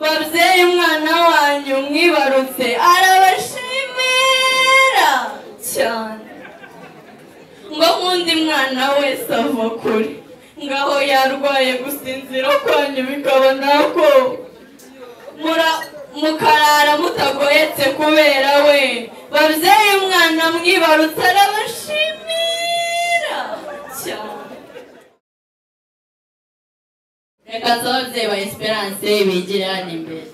Babyeyi umwana wanyu mwibarutse arabashimira cyane. Ngo nk'undi mwana wese ava kure, ngaho yarwaye gusinzira kwanyu bikaba nako mukarara mutagoyetse kubera we. Babyeyi umwana mwibarutse arabashimira cyane. Reka ababyeyi ba Esperance bigire hano imbere.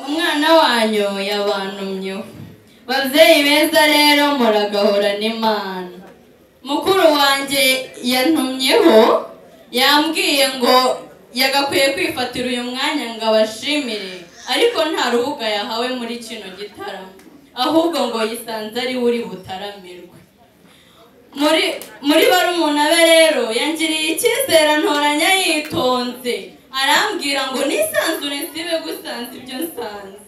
Umwana wanyu yabantumyeho. Babyeyi beza rero muragahorana Imana. Mukuru wanjye yantumyeho, yambwiye ngo yagakwiye kwifatira uyu mwanya ngo abashimire, ariko nta rubuga yahawe muri kino gitaramo, ahubwo ngo yisanze ari we uri butaramirwe. Muri barumuna be rero yangiriye icyizere ntoranya yitonze, arambwira ngo nisanzure nsibe gusanza ibyo nsanze.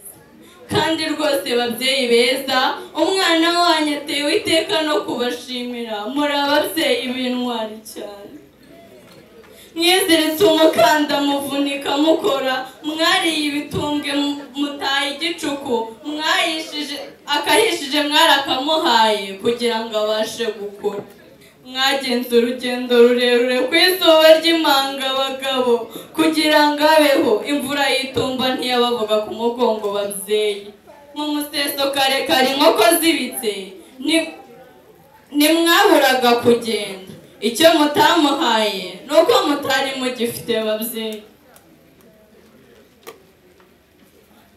Kandi rwose babyeyi beza, umwana wanyu atewe iteka no kubashimira, muri ababyeyi b'intwari cyane. Mwiziritse umukanda muvunika mukora, mwariye ibitumbwe mutaye igicuku, mwayishije akahishije mwarakamuhaye kugira ngo abashe gukura. Mwagenze urugendo rurerure ku izuba ry'imanga abagabo kugira ngo abeho, imvura y'itumba ntiyabavuga ku mugongo babyeyi. Mu museso kare kare inkoko zibitse ntimwaburaga kugenda. Icyo mutamuhaye nuko mutari mugifite babyeyi.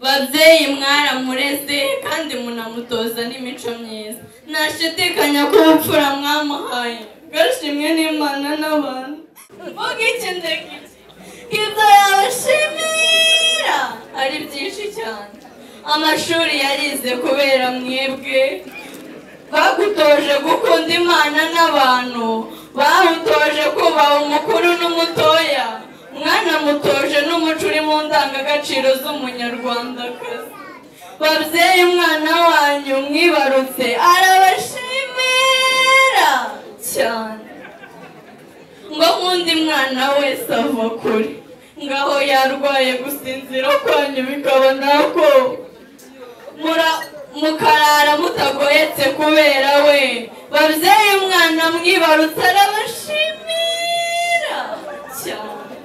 Babyeyi mwaramureze kandi munamutoza n'imico myiza. Nashidikanya ko ubupfura mwamuhaye bwashimwe n'Imana n'abantu. Mvuga iki ndeka iki, ibyo yabashimira ari byinshi cyane. Amashuri yarize kubera mwebwe, bagutoje gukunda Imana n'abantu, bamutoje kubaha umukuru n'umutoya, mwanamutoje n'umuco uri mu ndangagaciro z'umunyarwandakazi. Babyeyi umwana wanyu mwibarutse arabashimira cyane. Ngo nk'undi mwana wese ava kure, ngaho yarwaye gusinzira kwanyu bikaba nako mukarara mutagoyetse kubera we. Babyeyi umwana mwibarutse arabashimira cyane.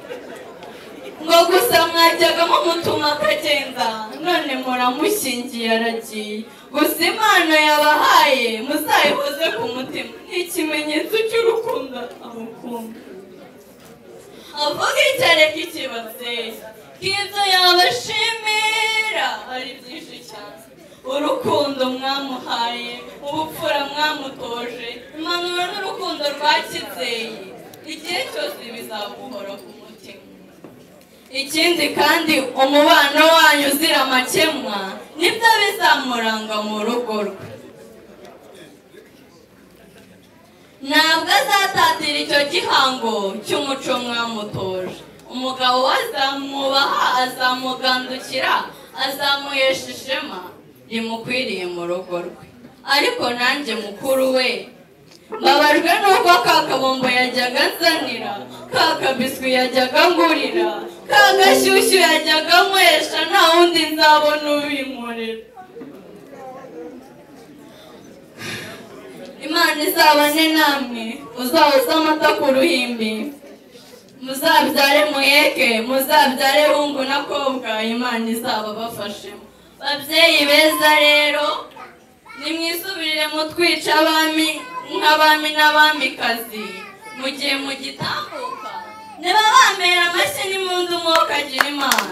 Ngo gusa mwajyaga mumutuma akagenda, none muramushyingiye aragiye. Gusa Imana yabahaye muzayihoze ku mutima, ni ikimenyetso cy'urukundo amukunda. Avuga icyo areka iki babyeyi, k'ibyo yabashimira ari byinshi cyane. Urukundo mwamuhaye, ubupfura mwamutoje, impanuro n'urukundo rwa kibyeyi, igihe cyose bizaguhora ku mutima. Ikindi kandi umubano wanyu uzira amakemwa nibyo bizamuranga mu rugo rwe. Ntabwo azatatira icyo gihango cy'umuco mwamutoje. Umugabo we azamwubaha, azamugandukira, azamuhesha ishema rimukwiriye mu rugo rwe. Ariko nanjye mukuru we mbabajwe nuko ka kabombo yajyaga nzanira, ka kabiswi yajyaga ngurira, ka gashyushyu yajyaga nywesha, nta wundi nzabona ubinkorera. Imana izabane namwe, muzahoze amata ku ruhimbi, muzabyare muheke, muzabyare hungu na kobwa, Imana izababafashemo. Babyeyi beza rero nimwisubirire mutwica abami nk'abami n'abamikazi, mu gihe mugitambuka ntibabamera amashyi n'impundu mwokagira Imana.